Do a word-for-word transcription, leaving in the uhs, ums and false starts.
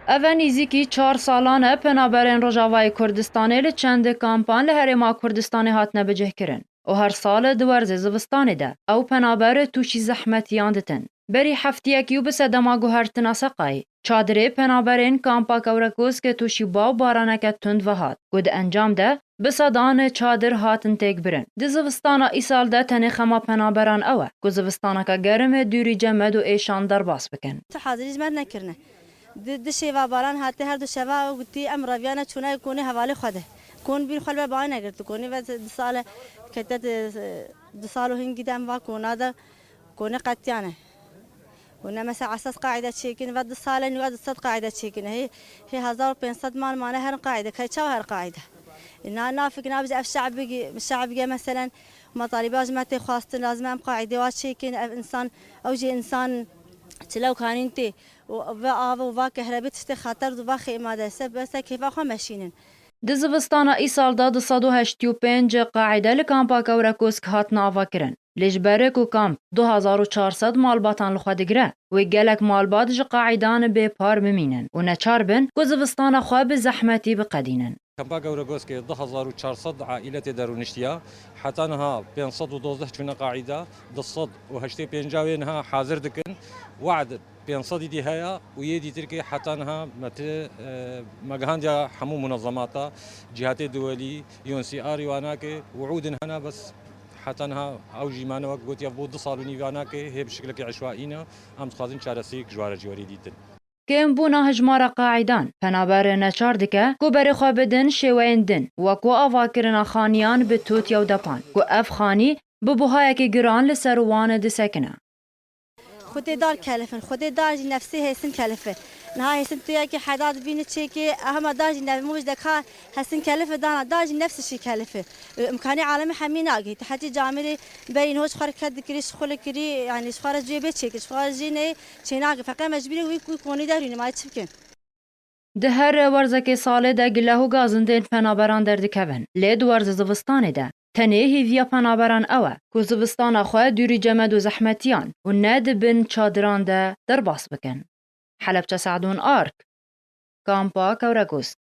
Ev e nîzîkî çar salan e penaberên Rojavayê Kurdistanê li çend kampan li Herêma Kurdistanê hatine bicihkirin û her sal di werzê zivistanê de ew penaber tûşî zehmetiyan ditin. Berî heftiyekî û bi sedema guhertina Seqayê, çadirê penaberên kampa Kewrekosk tûşî baw baraneke tund ve hat, ku di encam de bi sedan çadir hatin têkbirin. Di zivistana îsal de tenê xema penaberan ew e, ku zivistaneke germ, dûrî cemed û êşan derbas bikin. Tu hazirî ji me nekirine. Di, di şêva baran hatî her du şeva gotî, em reviyane çûne konê hevalê xwe de. Kon bîn xwe li ber bayê negirti. Konê ve di sale kete di, di sal û hingî de em va kona de konê qetiyane. Û ne mesela esas qaîde çêkin ve du sale nû ve du sed qaîde çêkin. Hê, hê hezar û pênc sed man mane herin qaîde. Kay çawa her qaîde? E, na, na fikir nabêje ev şe'bigî, şe'bige meselen mataliba ji me tê xwastin, lazim em qaîde wa çêkin. Ev insan, ew jî insan çile û kanîn tê. Û ve av û va kehrebî tiştê xeter û va xêma de se bese kêfa xwe meşînin. Di zivistana îsal de du sed û heştê û pênc qaîde li kampa Kewrekosk hatine avakirin. Lê ji ber ku kamp du hezar û çar sed malbatan li xwe digire, wê gelek malbat ji qaîdan bê par bimînin û neçar bin ku zivistana xwe bi zehmetî biqedînin. Kampa Gewregoskê du hezar û çar sed aîle tê de rûniştiya. Heta niha pênc sed û dozdeh çûne qaîda, du sed û heştê pênc wê niha hazir dikin. Wad pênc sed îdî heye û yê dîtirkê heta niha me ti, e, me gihandiya hemû munezemata, cîhatê duwelî, U N H C R wana ke wi'ûdin hene, bes heta niha ew jî mane wek gotiye bo du sal û nîv wana ke hê bi şiklekî eşwaî ne, em dixwazin çaresîk ji ware jî werî dîtin. Kêmbûna hejmara qaîdan, penaber neçar dike ku berê xwe bidin şêweyên din, wek ku avakirina xaniyan bi totiya û depan, ku ev xanî bi buhayekî giran li ser wan disekine. Xwedê dan kelifin, Xwedê dan jî nefsê hêsin kelifi. Niha hêsin tu yekî heda dibîni çêkê, hema dan jî nefmûj deka hesin kelifi dana, dan jî nefsi şî kelifi. Imkanî alemi hemî nagihî. Tu hetî camêrê berî niho ji xwe re ket dikirî, ji xwe li kirî, yanî ji xwe re cihê bê çêkir, ji xwe re jî neyê çênake. Feqet mecbûrî wî, wî konî derûnî, ma çi bikin? Di her werzekê salê de gileh û gazindên penaberan derdikevin. Lê di werzê zivistanê de tenê hêviya penaberan ew e ku zivistana xwe dûrî cemed û zehmetiyan û ne di bin çadiran de derbas bikin. Helebçe Sadûn Ark, Kampa Kewregosk.